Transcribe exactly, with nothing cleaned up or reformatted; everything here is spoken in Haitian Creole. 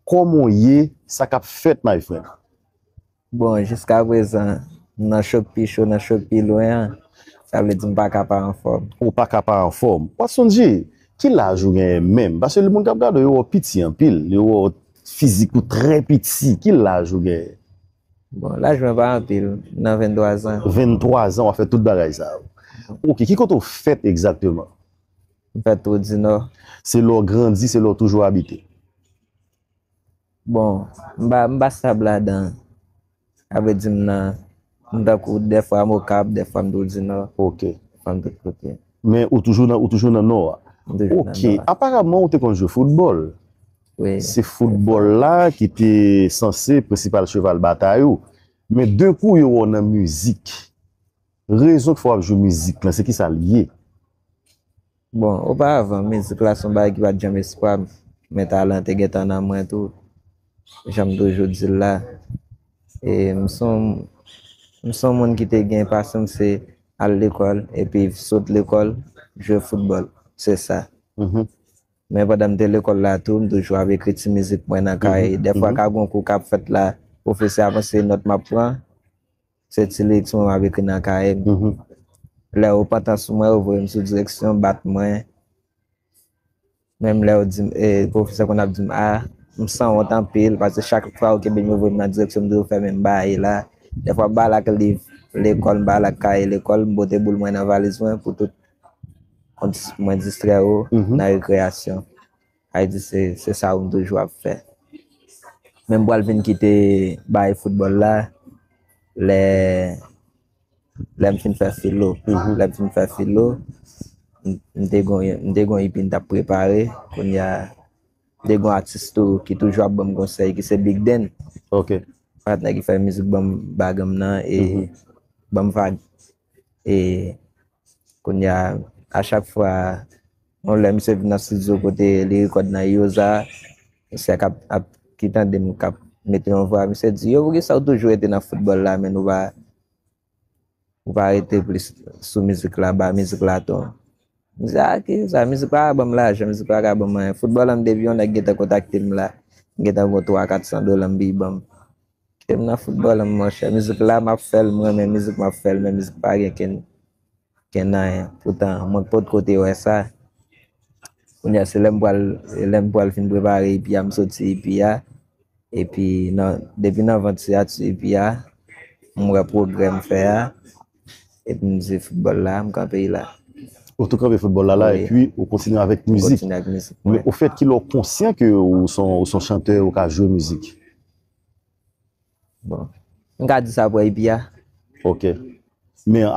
Kòman w ye? Sa k ap fèt, my friend? Bon, jiska prezan, m nan chòk pi cho, nan chòk pi lwen an, sa vle di m pa ka pa anfòm. Ou pa ka pa anfòm. Wasson Djay, ki laj ou genyen menm? Paske moun k ap gade w, yo wè w piti anpil, yo wè w fizik ou trè piti. Ki laj ou genyen? Bon, laj mwen pa anpil, m nan venntwa zan. Venntwa zan, w ap fè tout bagay sa yo. Ok, ki kote w fèt egzakteman? M fèt Twou di Nò. Se la w grandi, se la w toujou abite? Bon, m pa, m pa stab ladan. Sa vle di m nan, m tankou dèfwa m Okap, dèfwa m Twou di Nò, Ok. dèfwa m tout kote. Men ou toujou nan, ou toujou nan Nò a? M toujou nan Ok. Nò a. Aparaman, ou te konn jwe foutbòl. Wi. Se foutbòl la ki te sanse prensipal cheval batay ou. Men depi w wè w nan mizik, rezon k fè w ap jwe mizik lan, se ki sa l ye? Bon, oparavan, mizik la se yon bagay ki pa t janm espwa m. Men talan te gentan nan mwen tou. Jan m toujou di l la. E m se yon, m se yon moun ki te gen pasyon m se al lekòl, epi sot lekòl, jwe foutbòl. Se sa. Mhm. Men pandan m te lekòl la tou, m toujou ap ekri ti mizik mwen nan kaye. Dèfwa, ka gen yon kou k ap fèt la, pwofesè a panse nòt m ap pran, se ti lirik mwen m ap ekri nan kaye m. Mhm. Lè yo pantan sou mwen, yo voye m sou direksyon, bat mwen. Menm lè yo di m, e, pwofesè konn ap di m, a, m sanwont anpil, paske chak fwa yo kenbe m, yo voye m nan direksyon, m toujou fè menm bagay la. Dèfwa, m ba l ak liv lekòl, m ba l ak kaye lekòl, m pote boul mwen nan valiz mwen pou tout mwen dis-, mwen distrè yo Mhm. nan rekreyasyon. Sa vle di se, se sa m toujou ap fè. Men m pral vin kite bagay foutbòl la, lè, lè m fin fè filo. Mhm. Lè m fin fè filo, m, m te gon, m te gon ipi m t ap prepare. Kounye a, m te gon atis tou ki toujou ap ban m konsèy, ki se Big Den. Ok. Patnè ki fè mizik ban m bagan m nan, e Mhm. ban m vag. E kounye a, a chak fwa, yon lè misye vin nan estidyo kote li rekòd nan Yoza, misye k ap, ap ki tande m k ap mete yon vwa, misye di, "Yo, poukisa w toujou rete nan foutbòl la, men nou pa, ou pa rete plis sou mizik la, ba mizik la ton?" M di, "A, ki sa, mizik la ka ban m lajan, mizik la ka ban m anyen. Foutbòl la, m depi yon nèg gentan kontakte m la, m gentan gon twa, kat san dola m bi ban m." Kite m nan foutbòl la, monchè. Mizik la, m ap fè l, m renmen mizik, m ap fè l, men mizik pa gen kenn, kenn anyen. Poutan, mwen potko te wè sa. Kounye a, se lè m pral, lè m pral fin prepare ipi a, m soti ipi a. Epi, nan, depi nan vant siyati ipi a, m wè pwogrè m fè a. Epi m di foutbòl la, m kanpe la. Ou tou kanpe foutbòl la, la, Wi. Epi ou kontinye avèk M mizik. Kontinye ak mizik. Men Wi. Ou fèt ki lè w konsyan ke ou se yon, ou se yon chantè, ou ka jwe mizik? Bon. M ka di sa pou ipi a. Ok. Men